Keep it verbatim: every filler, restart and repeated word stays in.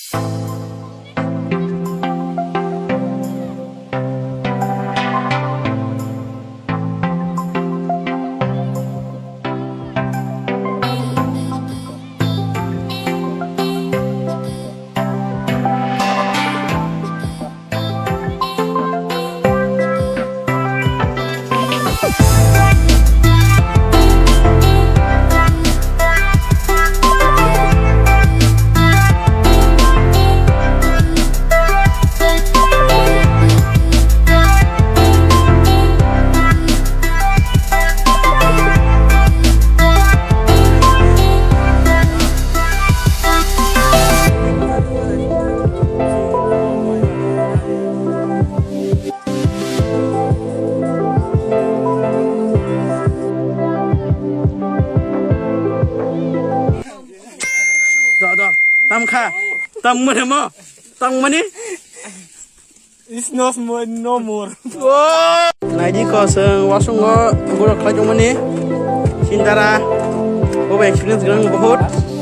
Da, da. Tam kha. Tam mane mo. Tam mani. Is no more, no more. Naidi ko seng wasung go guro khlai jomani. Sindara. Obo experience gwnang bahut.